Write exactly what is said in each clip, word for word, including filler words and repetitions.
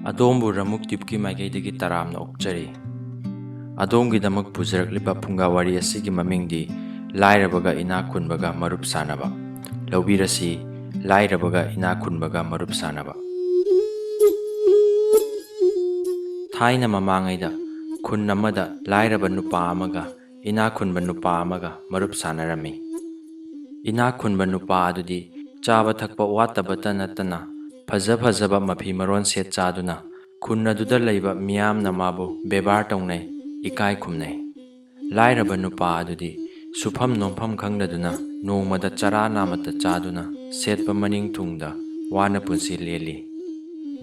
ꯑꯗꯣꯝꯕꯨ ꯔꯃꯨꯛ ꯇ꯭ꯌꯨꯕꯀꯤ ꯃꯥꯏꯀꯩꯗꯒꯤ ꯇꯔꯥꯝꯅ ꯑꯣꯛꯆꯔꯤ꯫ ꯑꯗꯣꯝꯒꯤꯗꯃꯛ ꯄꯨꯖꯔꯛꯂꯤꯕ ꯐꯨꯡꯒꯥ ꯋꯥꯔꯤ ꯑꯁꯤꯒꯤ ꯃꯃꯤꯡꯗꯤ ꯂꯥꯏꯔꯕꯒ ꯏꯅꯥꯛ ꯈꯨꯟꯕꯒ ꯃꯔꯨꯞ ꯁꯥꯟꯅꯕ꯫ ꯂꯧꯕꯤꯔꯁꯤ, ꯂꯥꯏꯔꯕꯒ ꯏꯅꯥꯛ ꯈꯨꯟꯕꯒ ꯃꯔꯨꯞ ꯁꯥꯟꯅꯕ꯫ ꯊꯥꯏꯅ ꯃꯃꯥꯡꯉꯩꯗ ꯈꯨꯟ ꯑꯃꯗ ꯂꯥꯏꯔꯕ ꯅꯨꯄꯥ ꯑꯃꯒ ꯏꯅꯥꯛ ꯈꯨꯟꯕ ꯅꯨꯄꯥ ꯑꯃꯒ ꯃꯔꯨꯞ ꯁꯥꯟꯅꯔꯝꯃꯤ꯫ ꯏꯅꯥꯛ ꯈꯨꯟꯕ ꯅꯨꯄꯥ ꯑꯗꯨꯗꯤ ꯆꯥꯕ ꯊꯛꯄ ꯋꯥꯠꯇꯕꯇ ꯅꯠꯇꯅ ꯐꯖ ꯐꯖꯕ ꯃꯐꯤ ꯃꯔꯣꯟ ꯁꯦꯠ ꯆꯥꯗꯨꯅ ꯈꯨꯟ ꯑꯗꯨꯗ ꯂꯩꯕ ꯃꯤꯌꯥꯝꯅ ꯃꯥꯕꯨ ꯕꯦꯕꯥꯔ ꯇꯧꯅꯩ, ꯏꯀꯥꯏ ꯈꯨꯝꯅꯩ꯫ ꯂꯥꯏꯔꯕ ꯅꯨꯄꯥ ꯑꯗꯨꯗꯤ ꯁꯨꯐꯝ ꯅꯣꯝꯐꯝ ꯈꯪꯗꯗꯨꯅ ꯅꯣꯡꯃꯗ ꯆꯔꯥ ꯅꯥꯃꯠꯇ ꯆꯥꯗꯨꯅ ꯁꯦꯠꯄ ꯃꯅꯤꯡ ꯊꯨꯡꯗ ꯋꯥꯅ ꯄꯨꯟꯁꯤ ꯂꯦꯜꯂꯤ꯫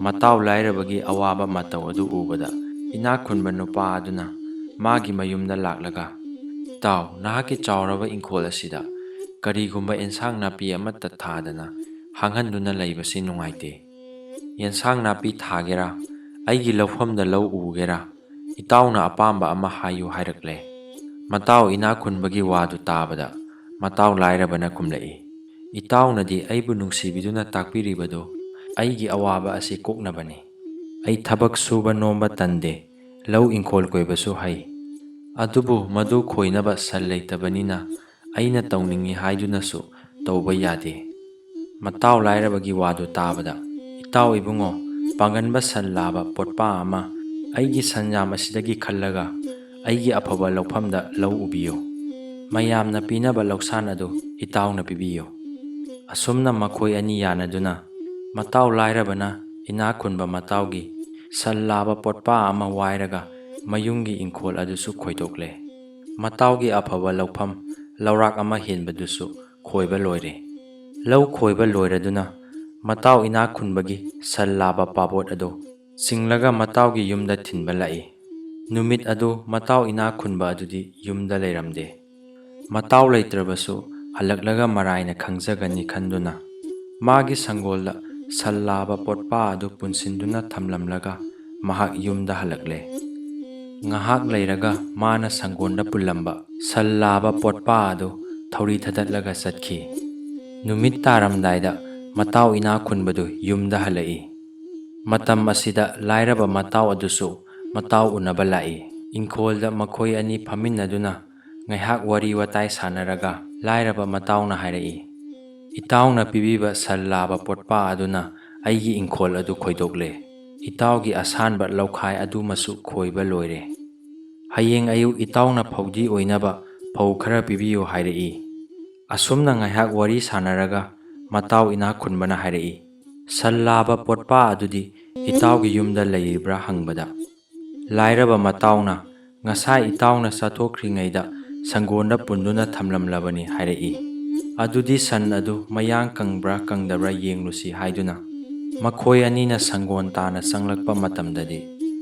ꯃꯇꯥꯎ ꯂꯥꯏꯔꯕꯒꯤ ꯑꯋꯥꯕ ꯃꯇꯧ ꯑꯗꯨ ꯎꯕꯗ ꯏꯅꯥꯛ ꯈꯨꯟꯕ ꯅꯨꯄꯥ ꯑꯗꯨꯅ ꯃꯥꯒꯤ ꯃꯌꯨꯝꯗ ꯂꯥꯛꯂꯒ, "ꯏꯇꯥꯎ, ꯅꯍꯥꯛꯀꯤ ꯆꯥꯎꯔꯕ ꯏꯪꯈꯣꯜ ꯑꯁꯤꯗ ꯀꯔꯤꯒꯨꯝꯕ ꯑꯦꯟꯁꯥꯡ ꯅꯥꯄꯤ ꯑꯃꯠꯇ ꯊꯥꯗꯅ ꯍꯥꯡꯍꯟꯗꯨꯅ ꯂꯩꯕꯁꯤ ꯅꯨꯡꯉꯥꯏꯇꯦ꯫ ꯑꯦꯟꯁꯥꯡ ꯅꯥꯄꯤ ꯊꯥꯒꯦꯔꯥ, ꯑꯩꯒꯤ ꯂꯧꯐꯝꯗ ꯂꯧ ꯎꯒꯦꯔꯥ, ꯏꯇꯥꯎꯅ ꯑꯄꯥꯝꯕ ꯑꯃ ꯍꯥꯏꯌꯨ" ꯍꯥꯏꯔꯛꯂꯦ꯫ ꯃꯇꯥꯎ ꯏꯅꯥꯛ ꯈꯨꯟꯕꯒꯤ ꯋꯥꯗꯨ ꯇꯥꯕꯗ ꯃꯇꯥꯎ ꯂꯥꯏꯔꯕꯅ ꯈꯨꯝꯂꯛꯏ, "ꯏꯇꯥꯎꯅꯗꯤ ꯑꯩꯕꯨ ꯅꯨꯡꯁꯤꯕꯤꯗꯨꯅ ꯇꯥꯛꯄꯤꯔꯤꯕꯗꯨ ꯑꯩꯒꯤ ꯑꯋꯥꯕ ꯑꯁꯤ ꯀꯣꯛꯅꯕꯅꯤ꯫ ꯑꯩ ꯊꯕꯛ ꯁꯨꯕ ꯅꯣꯝꯕ ꯇꯟꯗꯦ, ꯂꯧ ꯏꯪꯈꯣꯜ ꯀꯣꯏꯕꯁꯨ ꯍꯩ꯫ ꯑꯗꯨꯕꯨ ꯃꯗꯨ ꯈꯣꯏꯅꯕ ꯁꯟ ꯂꯩꯇꯕꯅꯤꯅ ꯑꯩꯅ ꯇꯧꯅꯤꯡꯏ ꯍꯥꯏꯗꯨꯅꯁꯨ ꯇꯧꯕ ꯌꯥꯗꯦ꯫" ꯃꯇꯥꯎ ꯂꯥꯏꯔꯕꯒꯤ ꯋꯥꯗꯨ ꯇꯥꯕꯗ, "ꯏꯇꯥꯎ ꯏꯕꯨꯡꯉꯣ, ꯄꯥꯡꯒꯟꯕ ꯁꯟ ꯂꯥꯕ ꯄꯣꯠꯄꯥ ꯑꯃ ꯑꯩꯒꯤ ꯁꯟꯌꯥꯝ ꯑꯁꯤꯗꯒꯤ ꯈꯜꯂꯒ ꯑꯩꯒꯤ ꯑꯐꯕ ꯂꯧꯐꯝꯗ ꯂꯧ ꯎꯕꯤꯌꯨ꯫ ꯃꯌꯥꯝꯅ ꯄꯤꯅꯕ ꯂꯧꯁꯥꯟ ꯑꯗꯨ ꯏꯇꯥꯎꯅ ꯄꯤꯕꯤꯌꯨ꯫" ꯑꯁꯨꯝꯅ ꯃꯈꯣꯏ ꯑꯅꯤ ꯌꯥꯅꯗꯨꯅ ꯃꯇꯥꯎ ꯂꯥꯏꯔꯕꯅ ꯏꯅꯥꯛ ꯈꯨꯟꯕ ꯃꯇꯥꯎꯒꯤ ꯁꯟ ꯂꯥꯕ ꯄꯣꯠꯄꯥ ꯑꯃ ꯋꯥꯏꯔꯒ ꯃꯌꯨꯝꯒꯤ ꯏꯪꯈꯣꯜ ꯑꯗꯨꯁꯨ ꯈꯣꯏꯗꯣꯛꯂꯦ꯫ ꯃꯇꯥꯎꯒꯤ ꯑꯐꯕ ꯂꯧꯐꯝ ꯂꯧꯔꯥꯛ ꯑꯃ ꯍꯦꯟꯕꯗꯨꯁꯨ ꯈꯣꯏꯕ ꯂꯣꯏꯔꯦ꯫ ꯂꯧ ꯈꯣꯏꯕ ꯂꯣꯏꯔꯗꯨꯅ ꯃꯇꯥꯎ ꯏꯅꯥꯛ ꯈꯨꯟꯕꯒꯤ ꯁꯟ ꯂꯥꯕ ꯄꯥꯕꯣꯠ ꯑꯗꯨ ꯆꯤꯡꯂꯒ ꯃꯇꯥꯎꯒꯤ ꯌꯨꯝꯗ ꯊꯤꯟꯕ ꯂꯥꯛꯏ꯫ ꯅꯨꯃꯤꯠ ꯑꯗꯨ ꯃꯇꯥꯎ ꯏꯅꯥꯛ ꯈꯨꯟꯕ ꯑꯗꯨꯗꯤ ꯌꯨꯝꯗ ꯂꯩꯔꯝꯗꯦ꯫ ꯃꯇꯥꯎ ꯂꯩꯇ꯭ꯔꯕꯁꯨ ꯍꯜꯂꯛꯂꯒ ꯃꯔꯥꯏꯅ ꯈꯪꯖꯒꯅꯤ ꯈꯟꯗꯨꯅ ꯃꯥꯒꯤ ꯁꯪꯒꯣꯜꯗ ꯁꯟ ꯂꯥꯕ ꯄꯣꯠꯄꯥ ꯑꯗꯨ ꯄꯨꯟꯁꯤꯟꯗꯨꯅ ꯊꯝꯂꯝꯂꯒ ꯃꯍꯥꯛ ꯌꯨꯝꯗ ꯍꯜꯂꯛꯂꯦ꯫ ꯉꯥꯏꯍꯥꯛ ꯂꯩꯔꯒ ꯃꯥꯅ ꯁꯪꯒꯣꯜꯗ ꯄꯨꯜꯂꯝꯕ ꯁꯟ ꯂꯥꯕ ꯄꯣꯠꯄꯥ ꯑꯗꯨ ꯊꯧꯔꯤ ꯊꯗꯠꯂꯒ ꯆꯠꯈꯤ꯫ ꯅꯨꯃꯤꯠ ꯇꯥꯔꯝꯗꯥꯏꯗ ꯃꯇꯥꯎ ꯏꯅꯥꯛ ꯈꯨꯟꯕꯗꯨ ꯌꯨꯝꯗ ꯍꯜꯂꯛꯏ꯫ ꯃꯇꯝ ꯑꯁꯤꯗ ꯂꯥꯏꯔꯕ ꯃꯇꯥꯎ ꯑꯗꯨꯁꯨ ꯃꯇꯥꯎ ꯎꯅꯕ ꯂꯥꯛꯏ꯫ ꯏꯪꯈꯣꯜꯗ ꯃꯈꯣꯏ ꯑꯅꯤ ꯐꯝꯃꯤꯟꯅꯗꯨꯅ ꯉꯥꯏꯍꯥꯛ ꯋꯥꯔꯤ ꯋꯥꯇꯥꯏ ꯁꯥꯟꯅꯔꯒ ꯂꯥꯏꯔꯕ ꯃꯇꯥꯎꯅ ꯍꯥꯏꯔꯛꯏ, "ꯏꯇꯥꯎꯅ ꯄꯤꯕꯤꯕ ꯁꯟ ꯂꯥꯕ ꯄꯣꯠꯄꯥ ꯑꯗꯨꯅ ꯑꯩꯒꯤ ꯏꯪꯈꯣꯜ ꯑꯗꯨ ꯈꯣꯏꯗꯣꯛꯂꯦ꯫ ꯏꯇꯥꯎꯒꯤ ꯑꯁꯥꯟꯕ ꯂꯧꯈꯥꯏ ꯑꯗꯨꯃꯁꯨ ꯈꯣꯏꯕ ꯂꯣꯏꯔꯦ꯫ ꯍꯌꯦꯡ ꯑꯌꯨꯛ ꯏꯇꯥꯎꯅ ꯐꯧꯗꯤ ꯑꯣꯏꯅꯕ ꯐꯧ ꯈꯔ ꯄꯤꯕꯤꯌꯨ" ꯍꯥꯏꯔꯛꯏ꯫ ꯑꯁꯨꯝꯅ ꯉꯥꯏꯍꯥꯛ ꯋꯥꯔꯤ ꯁꯥꯟꯅꯔꯒ ꯃꯇꯥꯎ ꯏꯅꯥꯛ ꯈꯨꯟꯕꯅ ꯍꯥꯏꯔꯛꯏ, "ꯁꯟ ꯂꯥꯕ ꯄꯣꯠꯄꯥ ꯑꯗꯨꯗꯤ ꯏꯇꯥꯎꯒꯤ ꯌꯨꯝꯗ ꯂꯩꯔꯤꯕ꯭ꯔꯥ?" ꯍꯪꯕꯗ, ꯂꯥꯏꯔꯕ ꯃꯇꯥꯎꯅ, "ꯉꯁꯥꯏ ꯏꯇꯥꯎꯅ ꯆꯥꯊꯣꯛꯈ꯭ꯔꯤꯉꯩꯗ ꯁꯪꯒꯣꯟꯗ ꯄꯨꯟꯗꯨꯅ ꯊꯝꯂꯝꯂꯕꯅꯤ" ꯍꯥꯏꯔꯛꯏ꯫ "ꯑꯗꯨꯗꯤ ꯁꯟ ꯑꯗꯨ ꯃꯌꯥꯡ ꯀꯪꯕ꯭ꯔꯥ ꯀꯪꯗꯕ꯭ꯔꯥ ꯌꯦꯡꯂꯨꯁꯤ" ꯍꯥꯏꯗꯨꯅ ꯃꯈꯣꯏ ꯑꯅꯤꯅ ꯁꯪꯒꯣꯟ ꯇꯥꯅ ꯆꯪꯂꯛꯄ ꯃꯇꯝꯗꯗꯤ,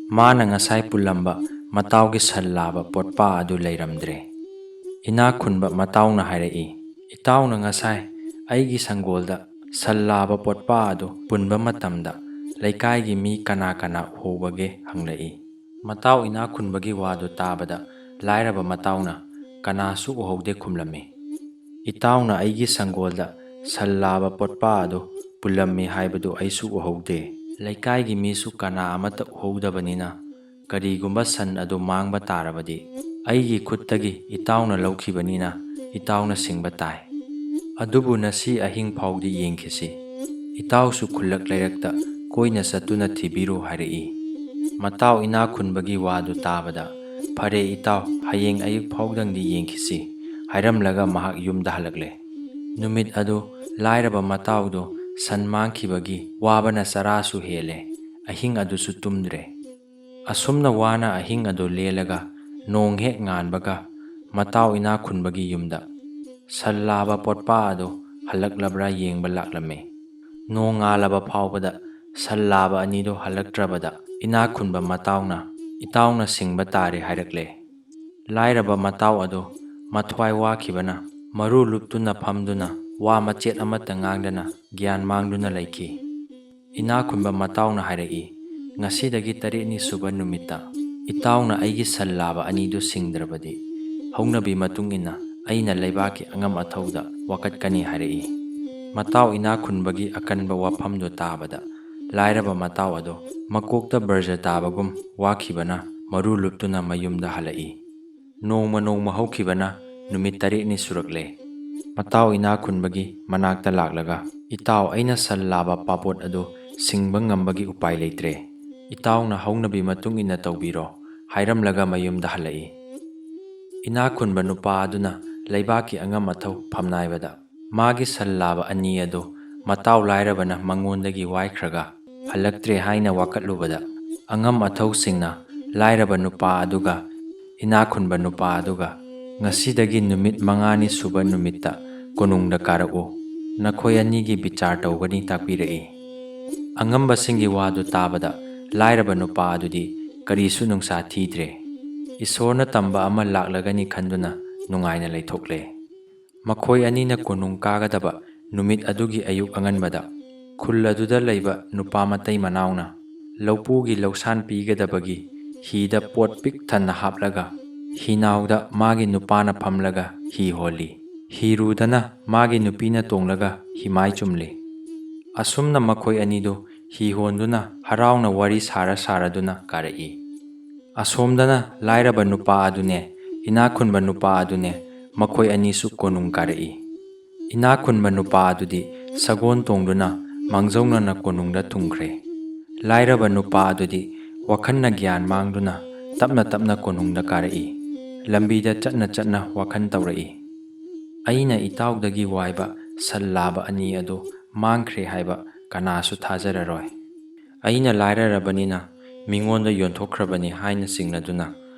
ꯃꯥꯅ ꯉꯁꯥꯏ ꯄꯨꯜꯂꯝꯕ ꯃꯇꯥꯎꯒꯤ ꯁꯟ ꯂꯥꯕ ꯄꯣꯠꯄꯥ ꯑꯗꯨ ꯂꯩꯔꯝꯗ꯭ꯔꯦ꯫ ꯏꯅꯥꯛ ꯈꯨꯟꯕ ꯃꯇꯥꯎꯅ ꯍꯥꯏꯔꯛꯏ, "ꯏꯇꯥꯎꯅ ꯉꯁꯥꯏ ꯑꯩꯒꯤ ꯁꯪꯒꯣꯜꯗ ꯁꯟ ꯂꯥꯕ ꯄꯣꯠꯄꯥ ꯑꯗꯨ ꯄꯨꯟꯕ ꯃꯇꯝꯗ ꯂꯩꯀꯥꯏꯒꯤ ꯃꯤ ꯀꯅꯥ ꯀꯅꯥ ꯎꯍꯧꯕꯒꯦ?" ꯍꯪꯂꯛꯏ꯫ ꯃꯇꯥꯎ ꯏꯅꯥꯛ ꯈꯨꯟꯕꯒꯤ ꯋꯥꯗꯨ ꯇꯥꯕꯗ ꯂꯥꯏꯔꯕ ꯃꯇꯥꯎꯅ, "ꯀꯅꯥꯁꯨ ꯎꯍꯧꯗꯦ" ꯈꯨꯝꯂꯝꯃꯤ꯫ "ꯏꯇꯥꯎꯅ ꯑꯩꯒꯤ ꯁꯪꯒꯣꯜꯗ ꯁꯟ ꯂꯥꯕ ꯄꯣꯠꯄꯥ ꯑꯗꯨ ꯄꯨꯜꯂꯝꯃꯤ ꯍꯥꯏꯕꯗꯨ ꯑꯩꯁꯨ ꯎꯍꯧꯗꯦ꯫ ꯂꯩꯀꯥꯏꯒꯤ ꯃꯤꯁꯨ ꯀꯅꯥ ꯑꯃꯠꯇ ꯎꯍꯧꯗꯕꯅꯤꯅ, ꯀꯔꯤꯒꯨꯝꯕ ꯁꯟ ꯑꯗꯨ ꯃꯥꯡꯕ ꯇꯥꯔꯕꯗꯤ ꯑꯩꯒꯤ ꯈꯨꯠꯇꯒꯤ ꯏꯇꯥꯎꯅ ꯂꯧꯈꯤꯕꯅꯤꯅ ꯏꯇꯥꯎꯅ ꯁꯤꯡꯕ ꯇꯥꯏ꯫ ꯑꯗꯨꯕꯨ ꯉꯁꯤ ꯑꯍꯤꯡ ꯐꯥꯎꯗꯤ ꯌꯦꯡꯈꯤꯁꯤ꯫ ꯏꯇꯥꯎꯁꯨ ꯈꯨꯜꯂꯛ ꯂꯩꯔꯛꯇ ꯀꯣꯏꯅ ꯆꯠꯇꯨꯅ ꯊꯤꯕꯤꯔꯨ" ꯍꯥꯏꯔꯛꯏ꯫ ꯃꯇꯥꯎ ꯏꯅꯥꯛ ꯈꯨꯟꯕꯒꯤ ꯋꯥꯗꯨ ꯇꯥꯕꯗ, "ꯐꯔꯦ ꯏꯇꯥꯎ, ꯍꯌꯦꯡ ꯑꯌꯨꯛ ꯐꯥꯎꯗꯪꯗꯤ ꯌꯦꯡꯈꯤꯁꯤ" ꯍꯥꯏꯔꯝꯂꯒ ꯃꯍꯥꯛ ꯌꯨꯝꯗ ꯍꯜꯂꯛꯂꯦ꯫ ꯅꯨꯃꯤꯠ ꯑꯗꯨ ꯂꯥꯏꯔꯕ ꯃꯇꯥꯎꯗꯨ ꯁꯟ ꯃꯥꯡꯈꯤꯕꯒꯤ ꯋꯥꯕꯅ ꯆꯔꯥꯁꯨ ꯍꯦꯜꯂꯦ, ꯑꯍꯤꯡ ꯑꯗꯨꯁꯨ ꯇꯨꯝꯗ꯭ꯔꯦ꯫ ꯑꯁꯨꯝꯅ ꯋꯥꯅ ꯑꯍꯤꯡ ꯑꯗꯨ ꯂꯦꯜꯂꯒ ꯅꯣꯡ ꯍꯦꯛ ꯉꯥꯟꯕꯒ ꯃꯇꯥꯎ ꯏꯅꯥꯛ ꯈꯨꯟꯕꯒꯤ ꯌꯨꯝꯗ ꯁꯟ ꯂꯥꯕ ꯄꯣꯠꯄꯥ ꯑꯗꯨ ꯍꯜꯂꯛꯂꯕ꯭ꯔꯥ ꯌꯦꯡꯕ ꯂꯥꯛꯂꯝꯃꯤ꯫ ꯅꯣꯡ ꯉꯥꯜꯂꯕ ꯐꯥꯎꯕꯗ ꯁꯟ ꯂꯥꯕ ꯑꯅꯤꯗꯨ ꯍꯜꯂꯛꯇ꯭ꯔꯕꯗ ꯏꯅꯥꯛ ꯈꯨꯟꯕ ꯃꯇꯥꯎꯅ, "ꯏꯇꯥꯎꯅ ꯁꯤꯡꯕ ꯇꯥꯔꯦ" ꯍꯥꯏꯔꯛꯂꯦ꯫ ꯂꯥꯏꯔꯕ ꯃꯇꯥꯎ ꯑꯗꯨ ꯃꯊ꯭ꯋꯥꯏ ꯋꯥꯈꯤꯕꯅ ꯃꯔꯨ ꯂꯨꯞꯇꯨꯅ ꯐꯝꯗꯨꯅ ꯋꯥ ꯃꯆꯦꯠ ꯑꯃꯠꯇ ꯉꯥꯡꯗꯅ ꯒ꯭ꯌꯥꯟ ꯃꯥꯡꯗꯨꯅ ꯂꯩꯈꯤ꯫ ꯏꯅꯥꯛ ꯈꯨꯟꯕ ꯃꯇꯥꯎꯅ ꯍꯥꯏꯔꯛꯏ, "ꯉꯁꯤꯗꯒꯤ ꯇꯔꯦꯠꯅꯤ ꯁꯨꯕ ꯅꯨꯃꯤꯠꯇ ꯏꯇꯥꯎꯅ ꯑꯩꯒꯤ ꯁꯟ ꯂꯥꯕ ꯑꯅꯤꯗꯨ ꯁꯤꯡꯗ꯭ꯔꯕꯗꯤ, ꯍꯧꯅꯕꯤ ꯃꯇꯨꯡ ꯏꯟꯅ ꯑꯩꯅ ꯂꯩꯕꯥꯛꯀꯤ ꯑꯉꯝ ꯑꯊꯧꯗ ꯋꯥꯀꯠꯀꯅꯤ" ꯍꯥꯏꯔꯛꯏ꯫ ꯃꯇꯥꯎ ꯏꯅꯥꯛ ꯈꯨꯟꯕꯒꯤ ꯑꯀꯟꯕ ꯋꯥꯐꯝꯗꯨ ꯇꯥꯕꯗ ꯂꯥꯏꯔꯕ ꯃꯇꯥꯎ ꯑꯗꯣ ꯃꯀꯣꯛꯇ ꯕꯔꯖ ꯇꯥꯕꯒꯨꯝ ꯋꯥꯈꯤꯕꯅ ꯃꯔꯨ ꯂꯨꯞꯇꯨꯅ ꯃꯌꯨꯝꯗ ꯍꯜꯂꯛꯏ꯫ ꯅꯣꯡꯃ ꯅꯣꯡꯃ ꯍꯧꯈꯤꯕꯅ ꯅꯨꯃꯤꯠ ꯇꯔꯦꯠꯅꯤ ꯁꯨꯔꯛꯂꯦ꯫ ꯃꯇꯥꯎ ꯏꯅꯥ ꯈꯨꯟꯕꯒꯤ ꯃꯅꯥꯛꯇ ꯂꯥꯛꯂꯒ, "ꯏꯇꯥꯎ, ꯑꯩꯅ ꯁꯟ ꯂꯥꯕ ꯄꯥꯄꯣꯠ ꯑꯗꯨ ꯁꯤꯡꯕ ꯉꯝꯕꯒꯤ ꯎꯄꯥꯏ ꯂꯩꯇ꯭ꯔꯦ꯫ ꯏꯇꯥꯎꯅ ꯍꯧꯅꯕꯤ ꯃꯇꯨꯡ ꯏꯟꯅ ꯇꯧꯕꯤꯔꯣ," ꯍꯥꯏꯔꯝꯂꯒ ꯃꯌꯨꯝꯗ ꯍꯜꯂꯛꯏ꯫ ꯏꯅꯥ ꯈꯨꯟꯕ ꯅꯨꯄꯥ ꯑꯗꯨꯅ ꯂꯩꯕꯥꯛꯀꯤ ꯑꯉꯝ ꯑꯊꯧ ꯐꯝꯅꯥꯏꯕꯗ, ꯃꯥꯒꯤ ꯁꯟ ꯂꯥꯕ ꯑꯅꯤ ꯑꯗꯨ ꯃꯇꯥꯎ ꯂꯥꯏꯔꯕꯅ ꯃꯉꯣꯟꯗꯒꯤ ꯋꯥꯏꯈ꯭ꯔꯒ ꯍꯜꯂꯛꯇ꯭ꯔꯦ ꯍꯥꯏꯅ ꯋꯥꯀꯠꯂꯨꯕꯗ, ꯑꯉꯝ ꯑꯊꯧꯁꯤꯡꯅ ꯂꯥꯏꯔꯕ ꯅꯨꯄꯥ ꯑꯗꯨꯒ ꯏꯅꯥ ꯈꯨꯟꯕ ꯅꯨꯄꯥ ꯑꯗꯨꯒ, "ꯉꯁꯤꯗꯒꯤ ꯅꯨꯃꯤꯠ ꯃꯉꯥꯅꯤ ꯁꯨꯕ ꯅꯨꯃꯤꯠꯇ ꯀꯣꯅꯨꯡꯗ ꯀꯥꯔꯛꯎ, ꯅꯈꯣꯏ ꯑꯅꯤꯒꯤ ꯕꯤꯆꯥꯔ ꯇꯧꯒꯅꯤ" ꯇꯥꯛꯄꯤꯔꯛꯏ꯫ ꯑꯉꯝꯕꯁꯤꯡꯒꯤ ꯋꯥꯗꯨ ꯇꯥꯕꯗ ꯂꯥꯏꯔꯕ ꯅꯨꯄꯥ ꯑꯗꯨꯗꯤ ꯀꯔꯤꯁꯨ ꯅꯨꯡꯁꯥ ꯊꯤꯗ꯭ꯔꯦ꯫ ꯏꯁꯣꯔꯅ ꯇꯝꯕ ꯑꯃ ꯂꯥꯛꯂꯒꯅꯤ ꯈꯟꯗꯨꯅ ꯅꯨꯡꯉꯥꯏꯅ ꯂꯩꯊꯣꯛꯂꯦ꯫ ꯃꯈꯣꯏ ꯑꯅꯤꯅ ꯀꯣꯅꯨꯡ ꯀꯥꯒꯗꯕ ꯅꯨꯃꯤꯠ ꯑꯗꯨꯒꯤ ꯑꯌꯨꯛ ꯑꯉꯟꯕꯗ, ꯈꯨꯜ ꯑꯗꯨꯗ ꯂꯩꯕ ꯅꯨꯄꯥ ꯃꯇꯩ ꯃꯅꯥꯎꯅ ꯂꯧꯄꯨꯒꯤ ꯂꯧꯁꯥꯟ ꯄꯤꯒꯗꯕꯒꯤ ꯍꯤꯗ ꯄꯣꯠ ꯄꯤꯛ ꯊꯟꯅ ꯍꯥꯞꯂꯒ, ꯍꯤꯅꯥꯎꯗ ꯃꯥꯒꯤ ꯅꯨꯄꯥꯅ ꯐꯝꯂꯒ ꯍꯤ ꯍꯣꯜꯂꯤ꯫ ꯍꯤꯔꯨꯗꯅ ꯃꯥꯒꯤ ꯅꯨꯄꯤꯅ ꯇꯣꯡꯂꯒ ꯍꯤꯃꯥꯏ ꯆꯨꯝꯂꯤ꯫ ꯑꯁꯨꯝꯅ ꯃꯈꯣꯏ ꯑꯅꯤꯗꯨ ꯍꯤ ꯍꯣꯟꯗꯨꯅ ꯍꯔꯥꯎꯅ ꯋꯥꯔꯤ ꯁꯥꯔ ꯁꯥꯔꯗꯨꯅ ꯀꯥꯔꯛꯏ꯫ ꯑꯁꯣꯝꯗꯅ ꯂꯥꯏꯔꯕ ꯅꯨꯄꯥ ꯑꯗꯨꯅꯦ, ꯏꯅꯥꯛ ꯈꯨꯟꯕ ꯅꯨꯄꯥ ꯑꯗꯨꯅꯦ, ꯃꯈꯣꯏ ꯑꯅꯤꯁꯨ ꯀꯣꯅꯨꯡ ꯀꯥꯔꯛꯏ꯫ ꯏꯅꯥꯛ ꯈꯨꯟꯕ ꯅꯨꯄꯥ ꯑꯗꯨꯗꯤ ꯁꯒꯣꯜ ꯇꯣꯡꯗꯨꯅ ꯃꯥꯡꯖꯧꯅꯅ ꯀꯣꯅꯨꯡꯗ ꯊꯨꯡꯈ꯭ꯔꯦ꯫ ꯂꯥꯏꯔꯕ ꯅꯨꯄꯥ ꯑꯗꯨꯗꯤ ꯋꯥꯈꯜꯅ ꯒ꯭ꯌꯥꯟ ꯃꯥꯡꯗꯨꯅ ꯇꯞꯅ ꯇꯞꯅ ꯀꯣꯅꯨꯡꯗ ꯀꯥꯔꯛꯏ꯫ ꯂꯝꯕꯤꯗ ꯆꯠꯅ ꯆꯠꯅ ꯋꯥꯈꯜ ꯇꯧꯔꯛꯏ꯫ "ꯑꯩꯅ ꯏꯇꯥꯎꯗꯒꯤ ꯋꯥꯏꯕ ꯁꯟ ꯂꯥꯕ ꯑꯅꯤ ꯑꯗꯨ ꯃꯥꯡꯈ꯭ꯔꯦ ꯍꯥꯏꯕ ꯀꯅꯥꯁꯨ ꯊꯥꯖꯔꯔꯣꯏ꯫ ꯑꯩꯅ ꯂꯥꯏꯔꯔꯕꯅꯤꯅ ꯃꯤꯉꯣꯟꯗ ꯌꯣꯟꯊꯣꯛꯈ꯭ꯔꯕꯅꯤ" ꯍꯥꯏꯅ ꯆꯤꯡꯅꯗꯨꯅ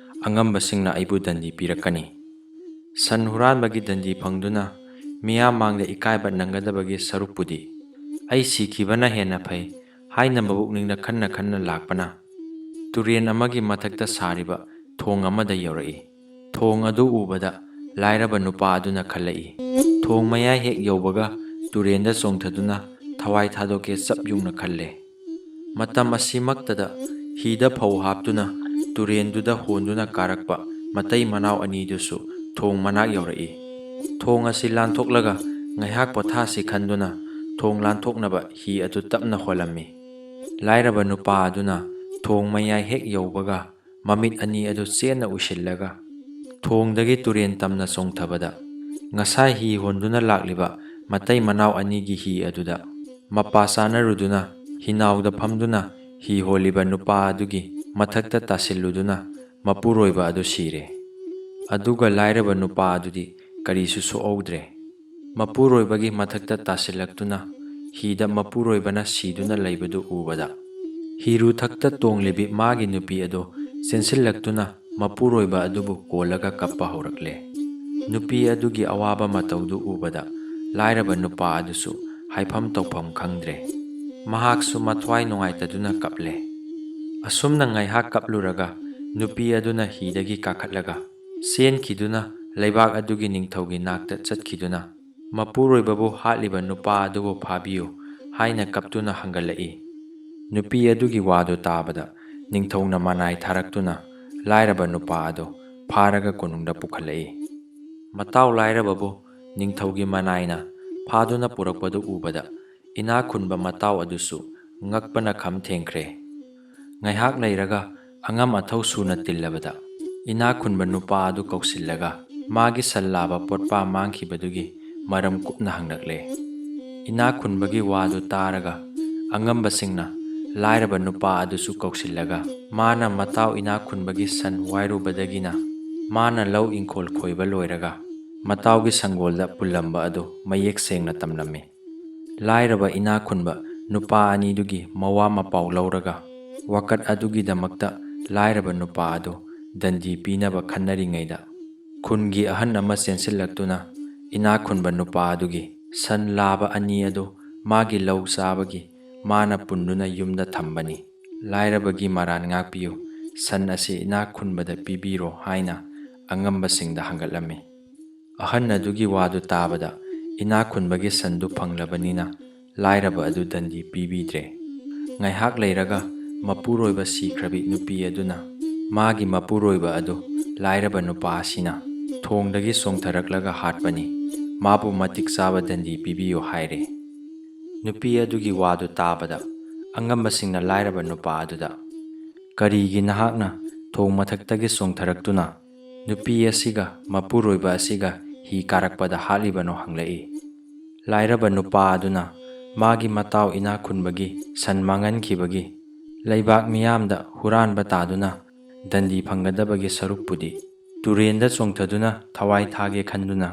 ꯑꯉꯝꯕꯁꯤꯡꯅ ꯑꯩꯕꯨ ꯗꯟꯗꯤ ꯄꯤꯔꯛꯀꯅꯤ꯫ ꯁꯟ ꯍꯨꯔꯥꯟꯕꯒꯤ ꯗꯟꯗꯤ ꯐꯪꯗꯨꯅ ꯃꯤꯌꯥꯝ ꯃꯥꯡꯗ ꯏꯀꯥꯏꯕ ꯅꯪꯒꯗꯕꯒꯤ ꯁꯔꯨꯛꯄꯨꯗꯤ, "ꯑꯩ ꯁꯤꯈꯤꯕꯅ ꯍꯦꯟꯅ ꯐꯩ" ꯍꯥꯏꯅ ꯃꯕꯨꯛꯅꯤꯡꯗ ꯈꯟꯅ ꯈꯟꯅ ꯂꯥꯛꯄꯅ, ꯇꯨꯔꯦꯟ ꯑꯃꯒꯤ ꯃꯊꯛꯇ ꯁꯥꯔꯤꯕ ꯊꯣꯡ ꯑꯃꯗ ꯌꯧꯔꯛꯏ꯫ ꯊꯣꯡ ꯑꯗꯨ ꯎꯕꯗ ꯂꯥꯏꯔꯕ ꯅꯨꯄꯥ ꯑꯗꯨꯅ ꯈꯜꯂꯛꯏ, "ꯊꯣꯡ ꯃꯌꯥꯏ ꯍꯦꯛ ꯌꯧꯕꯒ ꯇꯨꯔꯦꯟꯗ ꯆꯣꯡꯊꯗꯨꯅ ꯊꯋꯥꯏ ꯊꯥꯗꯣꯛꯀꯦ" ꯆꯞ ꯌꯨꯡꯅ ꯈꯜꯂꯦ꯫ ꯃꯇꯝ ꯑꯁꯤꯃꯛꯇꯗ ꯍꯤꯗ ꯐꯧ ꯍꯥꯞꯇꯨꯅ ꯇꯨꯔꯦꯟꯗꯨꯗ ꯍꯣꯟꯗꯨꯅ ꯀꯥꯔꯛꯄ ꯃꯇꯩ ꯃꯅꯥꯎ ꯑꯅꯤꯗꯨꯁꯨ ꯊꯣꯡ ꯃꯅꯥꯛ ꯌꯧꯔꯛꯏ꯫ ꯊꯣꯡ ꯑꯁꯤ ꯂꯥꯟꯊꯣꯛꯂꯒ ꯉꯥꯏꯍꯥꯛ ꯄꯣꯊꯥꯁꯤ ꯈꯟꯗꯨꯅ ꯊꯣꯡ ꯂꯥꯟꯊꯣꯛꯅꯕ ꯍꯤ ꯑꯗꯨ ꯇꯞꯅ ꯍꯣꯜꯂꯝꯃꯤ꯫ ꯂꯥꯏꯔꯕ ꯅꯨꯄꯥ ꯑꯗꯨꯅ ꯊꯣꯡ ꯃꯌꯥꯏ ꯍꯦꯛ ꯌꯧꯕꯒ, ꯃꯃꯤꯠ ꯑꯅꯤ ꯑꯗꯨ ꯆꯦꯠꯅ ꯎꯏꯁꯤꯜꯂꯒ, ꯊꯣꯡꯗꯒꯤ ꯇꯨꯔꯦꯟ ꯇꯝꯅ ꯆꯣꯡꯊꯕꯗ, ꯉꯁꯥꯏ ꯍꯤ ꯍꯣꯟꯗꯨꯅ ꯂꯥꯛꯂꯤꯕ ꯃꯇꯩ ꯃꯅꯥꯎ ꯑꯅꯤꯒꯤ ꯍꯤ ꯑꯗꯨꯗ ꯃꯄꯥ ꯆꯥꯅꯔꯨꯗꯨꯅ, ꯍꯤꯅꯥꯎꯗ ꯐꯝꯗꯨꯅ ꯍꯤ ꯍꯣꯜꯂꯤꯕ ꯅꯨꯄꯥ ꯑꯗꯨꯒꯤ ꯃꯊꯛꯇ ꯇꯥꯁꯤꯜꯂꯨꯗꯨꯅ ꯃꯄꯨꯔꯣꯏꯕ ꯑꯗꯨ ꯁꯤꯔꯦ꯫ ꯑꯗꯨꯒ ꯂꯥꯏꯔꯕ ꯅꯨꯄꯥ ꯑꯗꯨꯗꯤ ꯀꯔꯤꯁꯨ ꯁꯣꯛꯍꯧꯗ꯭ꯔꯦ꯫ ꯃꯄꯨꯔꯣꯏꯕꯒꯤ ꯃꯊꯛꯇ ꯇꯥꯁꯤꯜꯂꯛꯇꯨꯅ ꯍꯤꯗ ꯃꯄꯨꯔꯣꯏꯕꯅ ꯁꯤꯗꯨꯅ ꯂꯩꯕꯗꯨ ꯎꯕꯗ, ꯍꯤꯔꯨꯊꯛꯇ ꯇꯣꯡꯂꯤꯕꯤ ꯃꯥꯒꯤ ꯅꯨꯄꯤ ꯑꯗꯨ ꯆꯦꯟꯁꯤꯜꯂꯛꯇꯨꯅ ꯃꯄꯨꯔꯣꯏꯕ ꯑꯗꯨꯕꯨ ꯀꯣꯜꯂꯒ ꯀꯞꯄ ꯍꯧꯔꯛꯂꯦ꯫ ꯅꯨꯄꯤ ꯑꯗꯨꯒꯤ ꯑꯋꯥꯕ ꯃꯇꯧꯗꯨ ꯎꯕꯗ, ꯂꯥꯏꯔꯕ ꯅꯨꯄꯥ ꯑꯗꯨꯁꯨ ꯍꯥꯏꯐꯝ ꯇꯧꯐꯝ ꯈꯪꯗ꯭ꯔꯦ꯫ ꯃꯍꯥꯛꯁꯨ ꯃꯊ꯭ꯋꯥꯏ ꯅꯨꯡꯉꯥꯏꯇꯗꯨꯅ ꯀꯞꯂꯦ꯫ ꯑꯁꯨꯝꯅ ꯉꯥꯏꯍꯥꯛ ꯀꯞꯂꯨꯔꯒ, ꯅꯨꯄꯤ ꯑꯗꯨꯅ ꯍꯤꯗꯒꯤ ꯀꯥꯈꯠꯂꯒ ꯆꯦꯟꯈꯤꯗꯨꯅ ꯂꯩꯕꯥꯛ ꯑꯗꯨꯒꯤ ꯅꯤꯡꯊꯧꯒꯤ ꯅꯥꯛꯇ ꯆꯠꯈꯤꯗꯨꯅ, "ꯃꯄꯨꯔꯣꯏꯕꯕꯨ ꯍꯥꯠꯂꯤꯕ ꯅꯨꯄꯥ ꯑꯗꯨꯕꯨ ꯐꯥꯕꯤꯌꯨ" ꯍꯥꯏꯅ ꯀꯞꯇꯨꯅ ꯍꯪꯒꯠꯂꯛꯏ꯫ ꯅꯨꯄꯤ ꯑꯗꯨꯒꯤ ꯋꯥꯗꯨ ꯇꯥꯕꯗ, ꯅꯤꯡꯊꯧꯅ ꯃꯅꯥꯏ ꯊꯥꯔꯛꯇꯨꯅ ꯂꯥꯏꯔꯕ ꯅꯨꯄꯥ ꯑꯗꯨ ꯐꯥꯔꯒ ꯀꯣꯅꯨꯡꯗ ꯄꯨꯈꯠꯂꯛꯏ꯫ ꯃꯇꯥꯎ ꯂꯥꯏꯔꯕꯕꯨ ꯅꯤꯡꯊꯧꯒꯤ ꯃꯅꯥꯏꯅ ꯐꯥꯗꯨꯅ ꯄꯨꯔꯛꯄꯗꯨ ꯎꯕꯗ, ꯏꯅꯥꯛ ꯈꯨꯟꯕ ꯃꯇꯥꯎ ꯑꯗꯨꯁꯨ ꯉꯛꯄꯅ ꯈꯝ ꯊꯦꯡꯈ꯭ꯔꯦ꯫ ꯉꯥꯏꯍꯥꯛ ꯂꯩꯔꯒ, ꯑꯉꯝ ꯑꯊꯧ ꯁꯨꯅ ꯇꯤꯜꯂꯕꯗ, ꯏꯅꯥꯛ ꯈꯨꯟꯕ ꯅꯨꯄꯥ ꯑꯗꯨ ꯀꯧꯁꯤꯜꯂꯒ ꯃꯥꯒꯤ ꯁꯟ ꯂꯥꯕ ꯄꯣꯠꯄꯥ ꯃꯥꯡꯈꯤꯕꯗꯨꯒꯤ ꯃꯔꯝ ꯀꯨꯞꯅ ꯍꯪꯂꯛꯂꯦ꯫ ꯏꯅꯥꯛ ꯈꯨꯟꯕꯒꯤ ꯋꯥꯗꯨ ꯇꯥꯔꯒ, ꯑꯉꯝꯕꯁꯤꯡꯅ ꯂꯥꯏꯔꯕ ꯅꯨꯄꯥ ꯑꯗꯨꯁꯨ ꯀꯧꯁꯤꯜꯂꯒ, ꯃꯥꯅ ꯃꯇꯥꯎ ꯏꯅꯥꯛ ꯈꯨꯟꯕꯒꯤ ꯁꯟ ꯋꯥꯏꯔꯨꯕꯗꯒꯤꯅ ꯃꯥꯅ ꯂꯧ ꯏꯪꯈꯣꯜ ꯈꯣꯏꯕ ꯂꯣꯏꯔꯒ ꯃꯇꯥꯎꯒꯤ ꯁꯪꯒꯣꯜꯗ ꯄꯨꯜꯂꯝꯕ ꯑꯗꯨ ꯃꯌꯦꯛ ꯁꯦꯡꯅ ꯇꯝꯂꯝꯃꯤ꯫ ꯂꯥꯏꯔꯕ ꯏꯅꯥꯛ ꯈꯨꯟꯕ ꯅꯨꯄꯥ ꯑꯅꯤꯗꯨꯒꯤ ꯃꯋꯥ ꯃꯄꯥꯎ ꯂꯧꯔꯒ, ꯋꯥꯀꯠ ꯑꯗꯨꯒꯤꯗꯃꯛꯇ ꯂꯥꯏꯔꯕ ꯅꯨꯄꯥ ꯑꯗꯨ ꯗꯟꯗꯤ ꯄꯤꯅꯕ ꯈꯟꯅꯔꯤꯉꯩꯗ, ꯈꯨꯟꯒꯤ ꯑꯍꯟ ꯑꯃ ꯆꯦꯟꯁꯤꯜꯂꯛꯇꯨꯅ ꯏꯅꯥꯛ ꯈꯨꯟꯕ ꯅꯨꯄꯥ ꯑꯗꯨꯒꯤ ꯁꯟ ꯂꯥꯕ ꯑꯅꯤ ꯑꯗꯨ ꯃꯥꯒꯤ ꯂꯧ ꯆꯥꯕꯒꯤ ꯃꯥꯅ ꯄꯨꯟꯗꯨꯅ ꯌꯨꯝꯗ ꯊꯝꯕꯅꯤ꯫ "ꯂꯥꯏꯔꯕꯒꯤ ꯃꯔꯥꯟ ꯉꯥꯛꯄꯤꯌꯨ, ꯁꯟ ꯑꯁꯤ ꯏꯅꯥꯛ ꯈꯨꯟꯕꯗ ꯄꯤꯕꯤꯔꯣ" ꯍꯥꯏꯅ ꯑꯉꯝꯕꯁꯤꯡꯗ ꯍꯪꯒꯠꯂꯝꯃꯤ꯫ ꯑꯍꯟ ꯑꯗꯨꯒꯤ ꯋꯥꯗꯨ ꯇꯥꯕꯗ, ꯏꯅꯥꯛ ꯈꯨꯟꯕꯒꯤ ꯁꯟꯗꯨ ꯐꯪꯂꯕꯅꯤꯅ, ꯂꯥꯏꯔꯕ ꯑꯗꯨ ꯗꯟꯗꯤ ꯄꯤꯕꯤꯗ꯭ꯔꯦ꯫ ꯉꯥꯏꯍꯥꯛ ꯂꯩꯔꯒ, ꯃꯄꯨꯔꯣꯏꯕ ꯁꯤꯈ꯭ꯔꯕꯤ ꯅꯨꯄꯤ ꯑꯗꯨꯅ ꯃꯥꯒꯤ ꯃꯄꯨꯔꯣꯏꯕ ꯑꯗꯨ ꯂꯥꯏꯔꯕ ꯅꯨꯄꯥ ꯑꯁꯤꯅ ꯊꯣꯡꯗꯒꯤ ꯆꯣꯡꯊꯔꯛꯂꯒ ꯍꯥꯠꯄꯅꯤ, ꯃꯥꯕꯨ ꯃꯇꯤꯛ ꯆꯥꯕ ꯗꯟꯗꯤ ꯄꯤꯕꯤꯌꯨ ꯍꯥꯏꯔꯦ꯫ ꯅꯨꯄꯤ ꯑꯗꯨꯒꯤ ꯋꯥꯗꯨ ꯇꯥꯕꯗ, ꯑꯉꯝꯕꯁꯤꯡꯅ ꯂꯥꯏꯔꯕ ꯅꯨꯄꯥ ꯑꯗꯨꯗ, "ꯀꯔꯤꯒꯤ ꯅꯍꯥꯛꯅ ꯊꯣꯡ ꯃꯊꯛꯇꯒꯤ ꯆꯣꯡꯊꯔꯛꯇꯨꯅ ꯅꯨꯄꯤ ꯑꯁꯤꯒ ꯃꯄꯨꯔꯣꯏꯕ ꯑꯁꯤꯒ ꯍꯤ ꯀꯥꯔꯛꯄꯗ ꯍꯥꯠꯂꯤꯕꯅꯣ?" ꯍꯪꯂꯛꯏ꯫ ꯂꯥꯏꯔꯕ ꯅꯨꯄꯥ ꯑꯗꯨꯅ ꯃꯥꯒꯤ ꯃꯇꯥꯎ ꯏꯅꯥꯛ ꯈꯨꯟꯕꯒꯤ ꯁꯟ ꯃꯥꯡꯍꯟꯈꯤꯕꯒꯤ ꯂꯩꯕꯥꯛ ꯃꯤꯌꯥꯝꯗ ꯍꯨꯔꯥꯟꯕ ꯇꯥꯗꯨꯅ ꯗꯟꯗꯤ ꯐꯪꯒꯗꯕꯒꯤ ꯁꯔꯨꯛꯄꯨꯗꯤ ꯇꯨꯔꯦꯟꯗ ꯆꯣꯡꯊꯗꯨꯅ ꯊꯋꯥꯏ ꯊꯥꯒꯦ ꯈꯟꯗꯨꯅ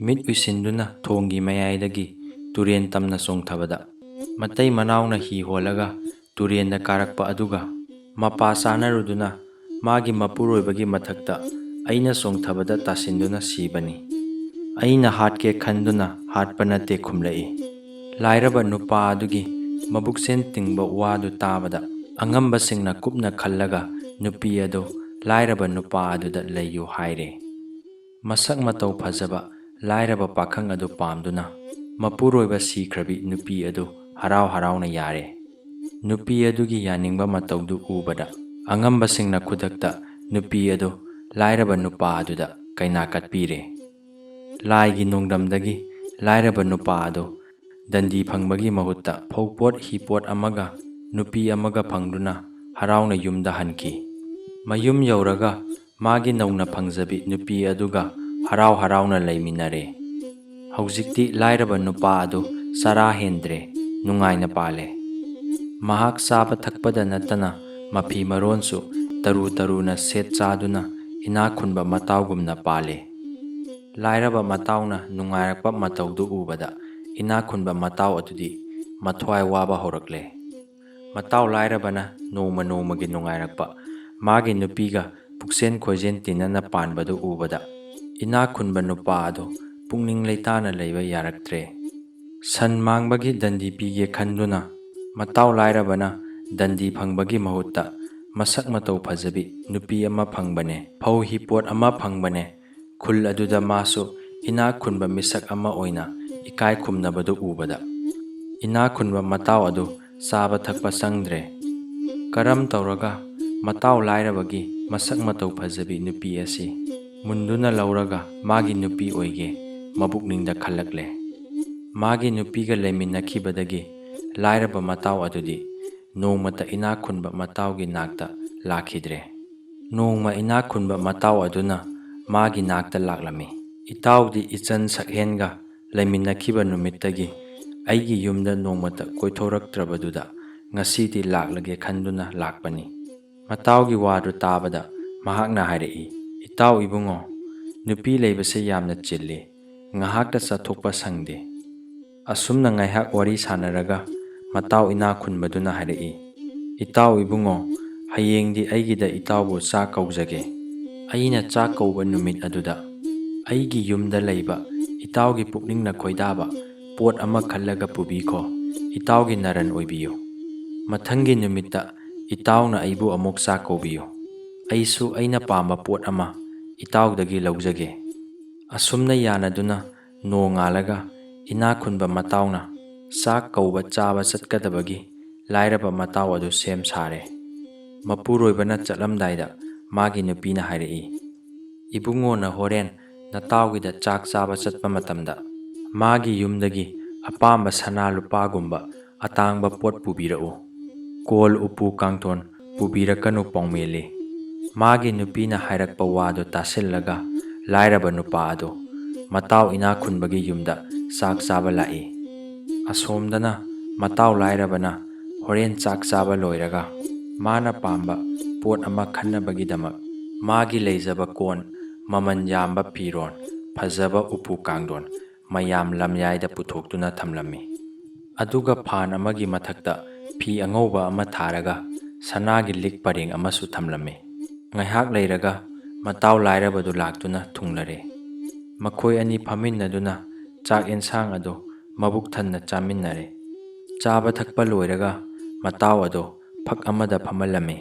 ꯃꯤꯠ ꯎꯏꯁꯤꯟꯗꯨꯅ ꯊꯣꯡꯒꯤ ꯃꯌꯥꯏꯗꯒꯤ ꯇꯨꯔꯦꯟ ꯇꯝꯅ ꯆꯣꯡꯊꯕꯗ ꯃꯇꯩ ꯃꯅꯥꯎꯅ ꯍꯤ ꯍꯣꯜꯂꯒ ꯇꯨꯔꯦꯟꯗ ꯀꯥꯔꯛꯄ ꯑꯗꯨꯒ ꯃꯄꯥ ꯆꯥꯅꯔꯨꯗꯨꯅ ꯃꯥꯒꯤ ꯃꯄꯨꯔꯣꯏꯕꯒꯤ ꯃꯊꯛꯇ ꯑꯩꯅ ꯆꯣꯡꯊꯕꯗ ꯇꯥꯁꯤꯟꯗꯨꯅ ꯁꯤꯕꯅꯤ꯫ ꯑꯩꯅ ꯍꯥꯠꯀꯦ ꯈꯟꯗꯨꯅ ꯍꯥꯠꯄ ꯅꯠꯇꯦ ꯈꯨꯝꯂꯛꯏ꯫ ꯂꯥꯏꯔꯕ ꯅꯨꯄꯥ ꯑꯗꯨꯒꯤ ꯃꯕꯨꯛꯆꯦꯟ ꯇꯤꯡꯕ ꯋꯥꯗꯨ ꯇꯥꯕꯗ ꯑꯉꯝꯕꯁꯤꯡꯅ ꯀꯨꯞꯅ ꯈꯜꯂꯒ ꯅꯨꯄꯤ ꯑꯗꯨ ꯂꯥꯏꯔꯕ ꯅꯨꯄꯥ ꯑꯗꯨꯗ ꯂꯩꯌꯨ ꯍꯥꯏꯔꯦ꯫ ꯃꯁꯛ ꯃꯇꯧ ꯐꯖꯕ ꯂꯥꯏꯔꯕ ꯄꯥꯈꯪ ꯑꯗꯨ ꯄꯥꯝꯗꯨꯅ ꯃꯄꯨꯔꯣꯏꯕ ꯁꯤꯈ꯭ꯔꯕꯤ ꯅꯨꯄꯤ ꯑꯗꯨ ꯍꯔꯥꯎ ꯍꯔꯥꯎꯅ ꯌꯥꯔꯦ꯫ ꯅꯨꯄꯤ ꯑꯗꯨꯒꯤ ꯌꯥꯅꯤꯡꯕ ꯃꯇꯧꯗꯨ ꯎꯕꯗ ꯑꯉꯝꯕꯁꯤꯡꯅ ꯈꯨꯗꯛꯇ ꯅꯨꯄꯤ ꯑꯗꯨ ꯂꯥꯏꯔꯕ ꯅꯨꯄꯥ ꯑꯗꯨꯗ ꯀꯩꯅꯥ ꯀꯠꯄꯤꯔꯦ꯫ ꯂꯥꯏꯒꯤ ꯅꯣꯡꯗꯝꯗꯒꯤ ꯂꯥꯏꯔꯕ ꯅꯨꯄꯥ ꯑꯗꯨ ꯗꯟꯗꯤ ꯐꯪꯕꯒꯤ ꯃꯍꯨꯠꯇ ꯐꯧꯄꯣꯠ ꯍꯤꯄꯣꯠ ꯑꯃꯒ ꯅꯨꯄꯤ ꯑꯃꯒ ꯐꯪꯗꯨꯅ ꯍꯔꯥꯎꯅ ꯌꯨꯝꯗ ꯍꯟꯈꯤ꯫ ꯃꯌꯨꯝ ꯌꯧꯔꯒ ꯃꯥꯒꯤ ꯅꯧꯅ ꯐꯪꯖꯕꯤ ꯅꯨꯄꯤ ꯑꯗꯨꯒ ꯍꯔꯥꯎ ꯍꯔꯥꯎꯅ ꯂꯩꯃꯤꯟꯅꯔꯦ꯫ ꯍꯧꯖꯤꯛꯇꯤ ꯂꯥꯏꯔꯕ ꯅꯨꯄꯥ ꯑꯗꯨ ꯆꯔꯥ ꯍꯦꯟꯗ꯭ꯔꯦ, ꯅꯨꯡꯉꯥꯏꯅ ꯄꯥꯜꯂꯦ꯫ ꯃꯍꯥꯛ ꯆꯥꯕ ꯊꯛꯄꯗ ꯅꯠꯇꯅ ꯃꯐꯤ ꯃꯔꯣꯟꯁꯨ ꯇꯔꯨ ꯇꯔꯨꯅ ꯁꯦꯠ ꯆꯥꯗꯨꯅ ꯏꯅꯥꯛ ꯈꯨꯟꯕ ꯃꯇꯥꯎꯒꯨꯝꯅ ꯄꯥꯜꯂꯦ꯫ ꯂꯥꯏꯔꯕ ꯃꯇꯥꯎꯅ ꯅꯨꯡꯉꯥꯏꯔꯛꯄ ꯃꯇꯧꯗꯨ ꯎꯕꯗ ꯏꯅꯥꯛ ꯈꯨꯟꯕ ꯃꯇꯥꯎ ꯑꯗꯨꯗꯤ ꯃꯊ꯭ꯋꯥꯏ ꯋꯥꯕ ꯍꯧꯔꯛꯂꯦ꯫ ꯃꯇꯥꯎ ꯂꯥꯏꯔꯕꯅ ꯅꯣꯡꯃ ꯅꯣꯡꯃꯒꯤ ꯅꯨꯡꯉꯥꯏꯔꯛꯄ ꯃꯥꯒꯤ ꯅꯨꯄꯤꯒ ꯄꯨꯛꯆꯦꯟ ꯈꯣꯏꯖꯦꯟ ꯇꯤꯟꯅꯅ ꯄꯥꯟꯕꯗꯨ ꯎꯕꯗ ꯏꯅꯥꯛ ꯈꯨꯟꯕ ꯅꯨꯄꯥ ꯑꯗꯨ ꯄꯨꯛꯅꯤꯡ ꯂꯩꯇꯥꯅ ꯂꯩꯕ ꯌꯥꯔꯛꯇ꯭ꯔꯦ꯫ ꯁꯟ ꯃꯥꯡꯕꯒꯤ ꯗꯟꯗꯤ ꯄꯤꯒꯦ ꯈꯟꯗꯨꯅ ꯃꯇꯥꯎ ꯂꯥꯏꯔꯕꯅ ꯗꯟꯗꯤ ꯐꯪꯕꯒꯤ ꯃꯍꯨꯠꯇ ꯃꯁꯛ ꯃꯇꯧ ꯐꯖꯕꯤ ꯅꯨꯄꯤ ꯑꯃ ꯐꯪꯕꯅꯦ, ꯐꯧ ꯍꯤꯄꯣꯠ ꯑꯃ ꯐꯪꯕꯅꯦ꯫ ꯈꯨꯜ ꯑꯗꯨꯗ ꯃꯥꯁꯨ ꯏꯅꯥꯛ ꯈꯨꯟꯕ ꯃꯤꯁꯛ ꯑꯃ ꯑꯣꯏꯅ ꯏꯀꯥꯏ ꯈꯨꯝꯅꯕꯗꯨ ꯎꯕꯗ ꯏꯅꯥꯛ ꯈꯨꯟꯕ ꯃꯇꯥꯎ ꯑꯗꯨ ꯆꯥꯕ ꯊꯛꯄ ꯆꯪꯗ꯭ꯔꯦ꯫ ꯀꯔꯝ ꯇꯧꯔꯒ ꯃꯇꯥꯎ ꯂꯥꯏꯔꯕꯒꯤ ꯃꯁꯛ ꯃꯇꯧ ꯐꯖꯕꯤ ꯅꯨꯄꯤ ꯑꯁꯤ ꯃꯨꯟꯗꯨꯅ ꯂꯧꯔꯒ ꯃꯥꯒꯤ ꯅꯨꯄꯤ ꯑꯣꯏꯒꯦ ꯃꯕꯨꯛꯅꯤꯡꯗ ꯈꯜꯂꯛꯂꯦ꯫ ꯃꯥꯒꯤ ꯅꯨꯄꯤꯒ ꯂꯩꯃꯤꯟꯅꯈꯤꯕꯗꯒꯤ ꯂꯥꯏꯔꯕ ꯃꯇꯥꯎ ꯑꯗꯨꯗꯤ ꯅꯣꯡꯃꯇ ꯏꯅꯥꯛ ꯈꯨꯟꯕ ꯃꯇꯥꯎꯒꯤ ꯅꯥꯛꯇ ꯂꯥꯛꯈꯤꯗ꯭ꯔꯦ꯫ ꯅꯣꯡꯃ ꯏꯅꯥꯛ ꯈꯨꯟꯕ ꯃꯇꯥꯎ ꯑꯗꯨꯅ ꯃꯥꯒꯤ ꯅꯥꯛꯇ ꯂꯥꯛꯂꯝꯃꯤ꯫ "ꯏꯇꯥꯎꯗꯤ ꯏꯆꯟ ꯁꯛꯍꯦꯟꯒ ꯂꯩꯃꯤꯟꯅꯈꯤꯕ ꯅꯨꯃꯤꯠꯇꯒꯤ ꯑꯩꯒꯤ ꯌꯨꯝꯗ ꯅꯣꯡꯃꯇ ꯀꯣꯏꯊꯣꯔꯛꯇ꯭ꯔꯕꯗꯨꯗ ꯉꯁꯤꯗꯤ ꯂꯥꯛꯂꯒꯦ ꯈꯟꯗꯨꯅ ꯂꯥꯛꯄꯅꯤ꯫" ꯃꯇꯥꯎꯒꯤ ꯋꯥꯗꯨ ꯇꯥꯕꯗ ꯃꯍꯥꯛꯅ ꯍꯥꯏꯔꯛꯏ, "ꯏꯇꯥꯎ ꯏꯕꯨꯡꯉꯣ, ꯅꯨꯄꯤ ꯂꯩꯕꯁꯦ ꯌꯥꯝꯅ ꯆꯤꯜꯂꯤ, ꯉꯥꯏꯍꯥꯛꯇ ꯆꯠꯊꯣꯛꯄ ꯁꯪꯗꯦ꯫" ꯑꯁꯨꯝꯅ ꯉꯥꯏꯍꯥꯛ ꯋꯥꯔꯤ ꯁꯥꯟꯅꯔꯒ ꯃꯇꯥꯎ ꯏꯅꯥꯛ ꯈꯨꯟꯕꯗꯨꯅ ꯍꯥꯏꯔꯛꯏ, "ꯏꯇꯥꯎ ꯏꯕꯨꯡꯉꯣ, ꯍꯌꯦꯡꯗꯤ ꯑꯩꯒꯤꯗ ꯏꯇꯥꯎꯕꯨ ꯆꯥꯛ ꯀꯧꯖꯒꯦ꯫ ꯑꯩꯅ ꯆꯥꯛ ꯀꯧꯕ ꯅꯨꯃꯤꯠ ꯑꯗꯨꯗ ꯑꯩꯒꯤ ꯌꯨꯝꯗ ꯂꯩꯕ ꯏꯇꯥꯎꯒꯤ ꯄꯨꯛꯅꯤꯡꯅ ꯈꯣꯏꯗꯥꯕ ꯄꯣꯠ ꯑꯃ ꯈꯜꯂꯒ ꯄꯨꯕꯤꯈꯣ꯫ ꯏꯇꯥꯎꯒꯤ ꯅꯔꯟ ꯑꯣꯏꯕꯤꯌꯨ꯫ ꯃꯊꯪꯒꯤ ꯅꯨꯃꯤꯠꯇ ꯏꯇꯥꯎꯅ ꯑꯩꯕꯨ ꯑꯃꯨꯛ ꯆꯥꯛ ꯀꯧꯕꯤꯌꯨ꯫ ꯑꯩꯁꯨ ꯑꯩꯅ ꯄꯥꯝꯕ ꯄꯣꯠ ꯑꯃ ꯏꯇꯥꯎꯗꯒꯤ ꯂꯧꯖꯒꯦ꯫" ꯑꯁꯨꯝꯅ ꯌꯥꯅꯗꯨꯅ ꯅꯣꯡꯉꯥꯜꯂꯒ ꯏꯅꯥꯛ ꯈꯨꯟꯕ ꯃꯇꯥꯎꯅ ꯆꯥꯛ ꯀꯧꯕ ꯆꯥꯕ ꯆꯠꯀꯗꯕꯒꯤ ꯂꯥꯏꯔꯕ ꯃꯇꯥꯎ ꯑꯗꯨ ꯁꯦꯝ ꯁꯥꯔꯦ꯫ ꯃꯄꯨꯔꯣꯏꯕꯅ ꯆꯠꯂꯝꯗꯥꯏꯗ ꯃꯥꯒꯤ ꯅꯨꯄꯤꯅ ꯍꯥꯏꯔꯛꯏ, "ꯏꯕꯨꯡꯉꯣꯅ ꯍꯣꯔꯦꯟ ꯅꯇꯥꯎꯒꯤꯗ ꯆꯥꯛ ꯆꯥꯕ ꯆꯠꯄ ꯃꯇꯝꯗ ꯃꯥꯒꯤ ꯌꯨꯝꯗꯒꯤ ꯑꯄꯥꯝꯕ ꯁꯅꯥ ꯂꯨꯄꯥꯒꯨꯝꯕ ꯑꯇꯥꯡꯕ ꯄꯣꯠ ꯄꯨꯕꯤꯔꯛꯎ꯫ ꯀꯣꯜ ꯎꯄꯨ ꯀꯥꯡꯊꯣꯟ ꯄꯨꯕꯤꯔꯛꯀꯅꯨ ꯄꯥꯎꯃꯦꯜꯂꯤ꯫" ꯃꯥꯒꯤ ꯅꯨꯄꯤꯅ ꯍꯥꯏꯔꯛꯄ ꯋꯥꯗꯨ ꯇꯥꯁꯤꯜꯂꯒ ꯂꯥꯏꯔꯕ ꯅꯨꯄꯥ ꯑꯗꯨ ꯃꯇꯥꯎ ꯏꯅꯥꯛ ꯈꯨꯟꯕꯒꯤ ꯌꯨꯝꯗ ꯆꯥꯛ ꯆꯥꯕ ꯂꯥꯛꯏ꯫ ꯑꯁꯣꯝꯗꯅ ꯃꯇꯥꯎ ꯂꯥꯏꯔꯕꯅ ꯍꯣꯔꯦꯟ ꯆꯥꯛ ꯆꯥꯕ ꯂꯣꯏꯔꯒ ꯃꯥꯅ ꯄꯥꯝꯕ ꯄꯣꯠ ꯑꯃ ꯈꯟꯅꯕꯒꯤꯗꯃꯛ ꯃꯥꯒꯤ ꯂꯩꯖꯕ ꯀꯣꯟ, ꯃꯃꯜ ꯌꯥꯝꯕ ꯐꯤꯔꯣꯟ, ꯐꯖꯕ ꯎꯄꯨ ꯀꯥꯡꯊꯣꯟ ꯃꯌꯥꯝ ꯂꯝꯌꯥꯏꯗ ꯄꯨꯊꯣꯛꯇꯨꯅ ꯊꯝꯂꯝꯃꯤ꯫ ꯑꯗꯨꯒ ꯐꯥꯟ ꯑꯃꯒꯤ ꯃꯊꯛꯇ ꯐꯤ ꯑꯉꯧꯕ ꯑꯃ ꯊꯥꯔꯒ ꯁꯅꯥꯒꯤ ꯂꯤꯛ ꯄꯔꯦꯡ ꯑꯃꯁꯨ ꯊꯝꯂꯝꯃꯤ꯫ ꯉꯥꯏꯍꯥꯛ ꯂꯩꯔꯒ ꯃꯇꯥꯎ ꯂꯥꯏꯔꯕꯗꯨ ꯂꯥꯛꯇꯨꯅ ꯊꯨꯡꯂꯔꯦ꯫ ꯃꯈꯣꯏ ꯑꯅꯤ ꯐꯝꯃꯤꯟꯅꯗꯨꯅ ꯆꯥꯛ ꯑꯦꯟꯁꯥꯡ ꯑꯗꯨ ꯃꯕꯨꯛ ꯊꯟꯅ ꯆꯥꯃꯤꯟꯅꯔꯦ꯫ ꯆꯥꯕ ꯊꯛꯄ ꯂꯣꯏꯔꯒ ꯃꯇꯥꯎ ꯑꯗꯨ ꯐꯛ ꯑꯃꯗ ꯐꯝꯍꯜꯂꯝꯃꯤ꯫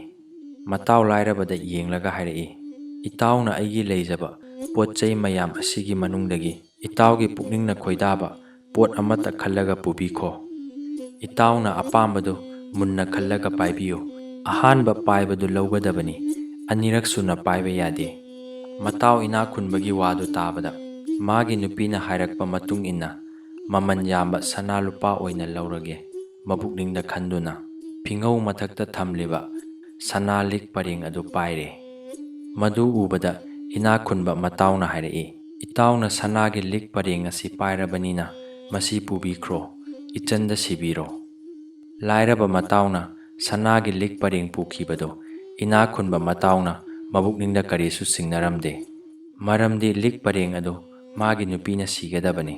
ꯃꯇꯥꯎ ꯂꯥꯏꯔꯕꯗ ꯌꯦꯡꯂꯒ ꯍꯥꯏꯔꯛꯏ, "ꯏꯇꯥꯎꯅ ꯑꯩꯒꯤ ꯂꯩꯖꯕ ꯄꯣꯠ ꯆꯩ ꯃꯌꯥꯝ ꯑꯁꯤꯒꯤ ꯃꯅꯨꯡꯗꯒꯤ ꯏꯇꯥꯎꯒꯤ ꯄꯨꯛꯅꯤꯡꯅ ꯈꯣꯏꯗꯥꯕ ꯄꯣꯠ ꯑꯃꯠꯇ ꯈꯜꯂꯒ ꯄꯨꯕꯤꯈꯣ꯫ ꯏꯇꯥꯎꯅ ꯑꯄꯥꯝꯕꯗꯨ ꯃꯨꯟꯅ ꯈꯜꯂꯒ ꯄꯥꯏꯕꯤꯌꯨ꯫ ꯑꯍꯥꯟꯕ ꯄꯥꯏꯕꯗꯨ ꯂꯧꯒꯗꯕꯅꯤ, ꯑꯅꯤꯔꯛ ꯁꯨꯅ ꯄꯥꯏꯕ ꯌꯥꯗꯦ꯫" ꯃꯇꯥꯎ ꯏꯅꯥꯛ ꯈꯨꯟꯕꯒꯤ ꯋꯥꯗꯨ ꯇꯥꯕꯗ ꯃꯥꯒꯤ ꯅꯨꯄꯤꯅ ꯍꯥꯏꯔꯛꯄ ꯃꯇꯨꯡ ꯏꯟꯅ ꯃꯃꯜ ꯌꯥꯝꯕ ꯁꯅꯥ ꯂꯨꯄꯥ ꯑꯣꯏꯅ ꯂꯧꯔꯒꯦ ꯃꯕꯨꯛꯅꯤꯡꯗ ꯈꯟꯗꯨꯅ꯫ ꯐꯤꯉꯧ ꯃꯊꯛꯇ ꯊꯝꯂꯤꯕ ꯁꯅꯥ ꯂꯤꯛ ꯄꯔꯦꯡ ꯑꯗꯨ ꯄꯥꯏꯔꯦ꯫ ꯃꯗꯨ ꯎꯕꯗ ꯏꯅꯥꯛ ꯈꯨꯟꯕ ꯃꯇꯥꯎꯅ ꯍꯥꯏꯔꯛꯏ, "ꯏꯇꯥꯎꯅ ꯁꯅꯥꯒꯤ ꯂꯤꯛ ꯄꯔꯦꯡ ꯑꯁꯤ ꯄꯥꯏꯔꯕꯅꯤꯅ ꯃꯁꯤ ꯄꯨꯕꯤꯈ꯭ꯔꯣ, ꯏꯆꯟꯗ ꯁꯤꯕꯤꯔꯣ꯫" ꯂꯥꯏꯔꯕ ꯃꯇꯥꯎꯅ ꯁꯅꯥꯒꯤ ꯂꯤꯛ ꯄꯔꯦꯡ ꯄꯨꯈꯤꯕꯗꯨ ꯏꯅꯥꯛ ꯈꯨꯟꯕ ꯃꯇꯥꯎꯅ ꯃꯕꯨꯛꯅꯤꯡꯗ ꯀꯔꯤꯁꯨ ꯆꯤꯡꯅꯔꯝꯗꯦ꯫ ꯃꯔꯝꯗꯤ ꯂꯤꯛ ꯄꯔꯦꯡ ꯑꯗꯨ ꯃꯥꯒꯤ ꯅꯨꯄꯤꯅ ꯁꯤꯒꯗꯕꯅꯤ꯫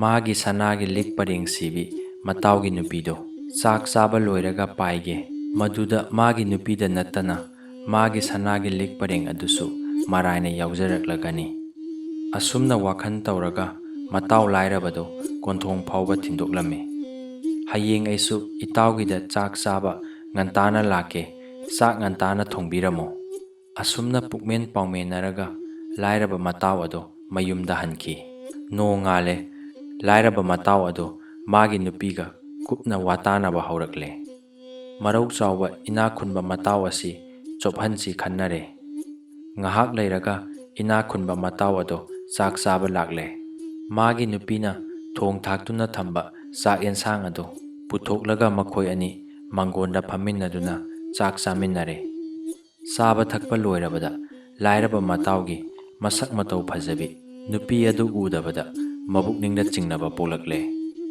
ꯃꯥꯒꯤ ꯁꯅꯥꯒꯤ ꯂꯤꯛ ꯄꯔꯦꯡ ꯁꯤꯕꯤ ꯃꯇꯥꯎꯒꯤ ꯅꯨꯄꯤꯗꯨ ꯆꯥꯛ ꯆꯥꯕ ꯂꯣꯏꯔꯒ ꯄꯥꯏꯒꯦ꯫ ꯃꯗꯨꯗ ꯃꯥꯒꯤ ꯅꯨꯄꯤꯗ ꯅꯠꯇꯅ ꯃꯥꯒꯤ ꯁꯅꯥꯒꯤ ꯂꯤꯛ ꯄꯔꯦꯡ ꯑꯗꯨꯁꯨ ꯃꯔꯥꯏꯅ ꯌꯥꯎꯖꯔꯛꯂꯒꯅꯤ꯫ ꯑꯁꯨꯝꯅ ꯋꯥꯈꯜ ꯇꯧꯔꯒ ꯃꯇꯥꯎ ꯂꯥꯏꯔꯕꯗꯨ ꯀꯣꯟꯊꯣꯡ ꯐꯥꯎꯕ ꯊꯤꯟꯗꯣꯛꯂꯝꯃꯤ꯫ "ꯍꯌꯦꯡ ꯑꯩꯁꯨ ꯏꯇꯥꯎꯒꯤꯗ ꯆꯥꯛ ꯆꯥꯕ ꯉꯟꯇꯥꯅ ꯂꯥꯛꯀꯦ, ꯆꯥꯛ ꯉꯟꯇꯥꯅ ꯊꯣꯡꯕꯤꯔꯝꯃꯣ꯫" ꯑꯁꯨꯝꯅ ꯄꯨꯛꯃꯦꯟ ꯄꯥꯎꯃꯦꯟꯅꯔꯒ ꯂꯥꯏꯔꯕ ꯃꯇꯥꯎ ꯑꯗꯨ ꯃꯌꯨꯝꯗ ꯍꯟꯈꯤ꯫ ꯅꯣꯡꯉꯥꯜꯂꯦ꯫ ꯂꯥꯏꯔꯕ ꯃꯇꯥꯎ ꯑꯗꯨ ꯃꯥꯒꯤ ꯅꯨꯄꯤꯒ ꯀꯨꯞꯅ ꯋꯥꯇꯥꯅꯕ ꯍꯧꯔꯛꯂꯦ꯫ ꯃꯔꯧ ꯆꯥꯎꯕ ꯏꯅꯥꯛ ꯈꯨꯟꯕ ꯃꯇꯥꯎ ꯑꯁꯤ ꯆꯣꯞꯍꯟꯁꯤ ꯈꯟꯅꯔꯦ꯫ ꯉꯥꯏꯍꯥꯛ ꯂꯩꯔꯒ ꯏꯅꯥꯛ ꯈꯨꯟꯕ ꯃꯇꯥꯎ ꯑꯗꯨ ꯆꯥꯛ ꯆꯥꯕ ꯂꯥꯛꯂꯦ꯫ ꯃꯥꯒꯤ ꯅꯨꯄꯤꯅ ꯊꯣꯡ ꯊꯥꯛꯇꯨꯅ ꯊꯝꯕ ꯆꯥꯛ ꯌꯦꯟꯁꯥꯡ ꯑꯗꯨ ꯄꯨꯊꯣꯛꯂꯒ ꯃꯈꯣꯏ ꯑꯅꯤ ꯃꯥꯡꯒꯣꯟꯗ ꯐꯝꯃꯤꯟꯅꯗꯨꯅ ꯆꯥꯛ ꯆꯥꯃꯤꯟꯅꯔꯦ꯫ ꯆꯥꯕ ꯊꯛꯄ ꯂꯣꯏꯔꯕꯗ ꯂꯥꯏꯔꯕ ꯃꯇꯥꯎꯒꯤ ꯃꯁꯛ ꯃꯇꯧ ꯐꯖꯕꯤ ꯅꯨꯄꯤ ꯑꯗꯨ ꯎꯗꯕꯗ ꯃꯕꯨꯛꯅꯤꯡꯗ ꯆꯤꯡꯅꯕ ꯄꯣꯛꯂꯛꯂꯦ꯫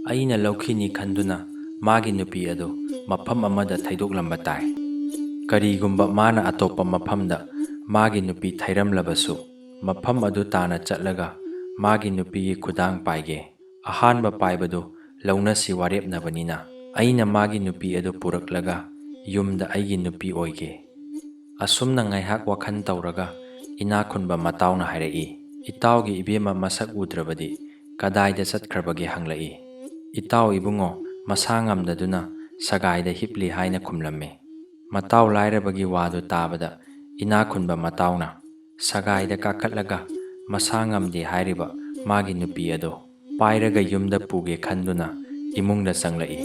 "ꯑꯩꯅ ꯂꯧꯈꯤꯅꯤ ꯈꯟꯗꯨꯅ ꯃꯥꯒꯤ ꯅꯨꯄꯤ ꯑꯗꯨ ꯃꯐꯝ ꯑꯃꯗ ꯊꯩꯗꯣꯛꯂꯝꯕ ꯇꯥꯏ꯫ ꯀꯔꯤꯒꯨꯝꯕ ꯃꯥꯅ ꯑꯇꯣꯞꯄ ꯃꯐꯝꯗ ꯃꯥꯒꯤ ꯅꯨꯄꯤ ꯊꯩꯔꯝꯂꯕꯁꯨ, ꯃꯐꯝ ꯑꯗꯨ ꯇꯥꯅ ꯆꯠꯂꯒ ꯃꯥꯒꯤ ꯅꯨꯄꯤꯒꯤ ꯈꯨꯗꯥꯡ ꯄꯥꯏꯒꯦ꯫ ꯑꯍꯥꯟꯕ ꯄꯥꯏꯕꯗꯨ ꯂꯧꯅꯁꯤ ꯋꯥꯔꯦꯞꯅꯕꯅꯤꯅ ꯑꯩꯅ ꯃꯥꯒꯤ ꯅꯨꯄꯤ ꯑꯗꯨ ꯄꯨꯔꯛꯂꯒ ꯌꯨꯝꯗ ꯑꯩꯒꯤ ꯅꯨꯄꯤ ꯑꯣꯏꯒꯦ꯫" ꯑꯁꯨꯝꯅ ꯉꯥꯏꯍꯥꯛ ꯋꯥꯈꯜ ꯇꯧꯔꯒ ꯏꯅꯥꯛ ꯈꯨꯟꯕ ꯃꯇꯥꯎꯅ ꯍꯥꯏꯔꯛꯏ, "ꯏꯇꯥꯎꯒꯤ ꯏꯕꯦꯝꯃ ꯃꯁꯛ ꯎꯗ꯭ꯔꯕꯗꯤ ꯀꯗꯥꯏꯗ ꯆꯠꯈ꯭ꯔꯕꯒꯦ?" ꯍꯪꯂꯛꯏ꯫ "ꯏꯇꯥꯎ ꯏꯕꯨꯡꯉꯣ ꯃꯁꯥ ꯉꯝꯗꯗꯨꯅ ꯁꯒꯥꯏꯗ ꯍꯤꯞꯂꯤ" ꯍꯥꯏꯅ ꯈꯨꯝꯂꯝꯃꯤ꯫ ꯃꯇꯥꯎ ꯂꯥꯏꯔꯕꯒꯤ ꯋꯥꯗꯨ ꯇꯥꯕꯗ ꯏꯅꯥꯛ ꯈꯨꯟꯕ ꯃꯇꯥꯎꯅ ꯁꯒꯥꯏꯗ ꯀꯥꯈꯠꯂꯒ ꯃꯁꯥ ꯉꯝꯗꯦ ꯍꯥꯏꯔꯤꯕ ꯃꯥꯒꯤ ꯅꯨꯄꯤ ꯑꯗꯨ ꯄꯥꯏꯔꯒ ꯌꯨꯝꯗ ꯄꯨꯒꯦ ꯈꯟꯗꯨꯅ ꯏꯃꯨꯡꯗ ꯆꯪꯂꯛꯏ꯫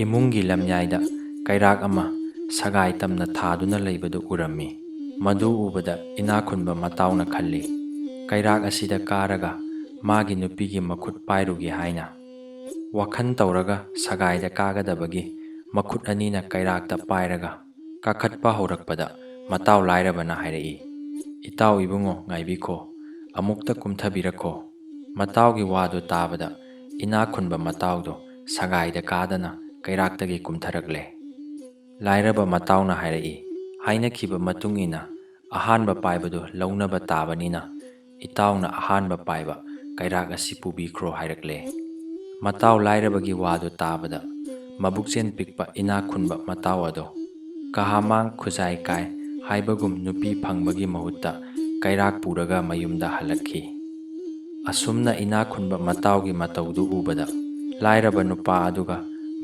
ꯏꯃꯨꯡꯒꯤ ꯂꯝꯌꯥꯏꯗ ꯀꯩꯔꯥꯛ ꯑꯃ ꯁꯒꯥꯏ ꯇꯝꯅ ꯊꯥꯗꯨꯅ ꯂꯩꯕꯗꯨ ꯎꯔꯝꯃꯤ꯫ ꯃꯗꯨ ꯎꯕꯗ ꯏꯅꯥꯛ ꯈꯨꯟꯕ ꯃꯇꯥꯎꯅ ꯈꯜꯂꯤ, "ꯀꯩꯔꯥꯛ ꯑꯁꯤꯗ ꯀꯥꯔꯒ ꯃꯥꯒꯤ ꯅꯨꯄꯤꯒꯤ ꯃꯈꯨꯠ ꯄꯥꯏꯔꯨꯒꯦ" ꯍꯥꯏꯅ꯫ ꯋꯥꯈꯜ ꯇꯧꯔꯒ ꯁꯒꯥꯏꯗ ꯀꯥꯒꯗꯕꯒꯤ ꯃꯈꯨꯠ ꯑꯅꯤꯅ ꯀꯩꯔꯥꯛꯇ ꯄꯥꯏꯔꯒ ꯀꯥꯈꯠꯄ ꯍꯧꯔꯛꯄꯗ ꯃꯇꯥꯎ ꯂꯥꯏꯔꯕꯅ ꯍꯥꯏꯔꯛꯏ, "ꯏꯇꯥꯎ ꯏꯕꯨꯡꯉꯣ, ꯉꯥꯏꯕꯤꯈꯣ, ꯑꯃꯨꯛꯇ ꯀꯨꯝꯊꯕꯤꯔꯛꯈꯣ꯫" ꯃꯇꯥꯎꯒꯤ ꯋꯥꯗꯨ ꯇꯥꯕꯗ ꯏꯅꯥꯛ ꯈꯨꯟꯕ ꯃꯇꯥꯎꯗꯣ ꯁꯒꯥꯏꯗ ꯀꯥꯗꯅ ꯀꯩꯔꯥꯛꯇꯒꯤ ꯀꯨꯝꯊꯔꯛꯂꯦ꯫ ꯂꯥꯏꯔꯕ ꯃꯇꯥꯎꯅ ꯍꯥꯏꯔꯛꯏ, "ꯍꯥꯏꯅꯈꯤꯕ ꯃꯇꯨꯡ ꯏꯟꯅ ꯑꯍꯥꯟꯕ ꯄꯥꯏꯕꯗꯨ ꯂꯧꯅꯕ ꯇꯥꯕꯅꯤꯅ ꯏꯇꯥꯎꯅ ꯑꯍꯥꯟꯕ ꯄꯥꯏꯕ ꯀꯩꯔꯥꯛ ꯑꯁꯤ ꯄꯨꯕꯤꯈ꯭ꯔꯣ" ꯍꯥꯏꯔꯛꯂꯦ꯫ ꯃꯇꯥꯎ ꯂꯥꯏꯔꯕꯒꯤ ꯋꯥꯗꯨ ꯇꯥꯕꯗ ꯃꯕꯨꯛꯆꯦꯜ ꯄꯤꯛꯄ ꯏꯅꯥꯛ ꯈꯨꯟꯕ ꯃꯇꯥꯎ ꯑꯗꯣ ꯀꯍꯥꯃꯥꯡ ꯈꯨꯖꯥꯏ ꯀꯥꯏ ꯍꯥꯏꯕꯒꯨꯝ ꯅꯨꯄꯤ ꯐꯪꯕꯒꯤ ꯃꯍꯨꯠꯇ ꯀꯩꯔꯥꯛ ꯄꯨꯔꯒ ꯃꯌꯨꯝꯗ ꯍꯜꯂꯛꯈꯤ꯫ ꯑꯁꯨꯝꯅ ꯏꯅꯥꯛ ꯈꯨꯟꯕ ꯃꯇꯥꯎꯒꯤ ꯃꯇꯧꯗꯨ ꯎꯕꯗ ꯂꯥꯏꯔꯕ ꯅꯨꯄꯥ ꯑꯗꯨꯒ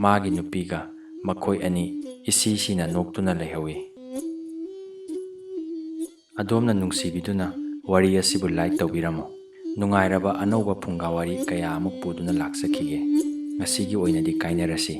ꯃꯥꯒꯤ ꯅꯨꯄꯤꯒ ꯃꯈꯣꯏ ꯑꯅꯤ ꯏꯁꯤ ꯁꯤꯅ ꯅꯣꯛꯇꯨꯅ ꯂꯩꯍꯧꯏ꯫ ꯑꯗꯣꯝꯅ ꯅꯨꯡꯁꯤꯕꯤꯗꯨꯅ ꯋꯥꯔꯤ ꯑꯁꯤꯕꯨ like ꯇꯧꯕꯤꯔꯝꯃꯨ꯫ ꯅꯨꯡꯉꯥꯏꯔꯕ ꯑꯅꯧꯕ ꯐꯨꯡꯒꯥ ꯋꯥꯔꯤ ꯀꯌꯥ ꯑꯃꯨꯛ ꯄꯨꯗꯨꯅ ꯂꯥꯛꯆꯈꯤꯒꯦ꯫ ꯉꯁꯤꯒꯤ ꯑꯣꯏꯅꯗꯤ ꯀꯥꯏꯅꯔꯁꯤ꯫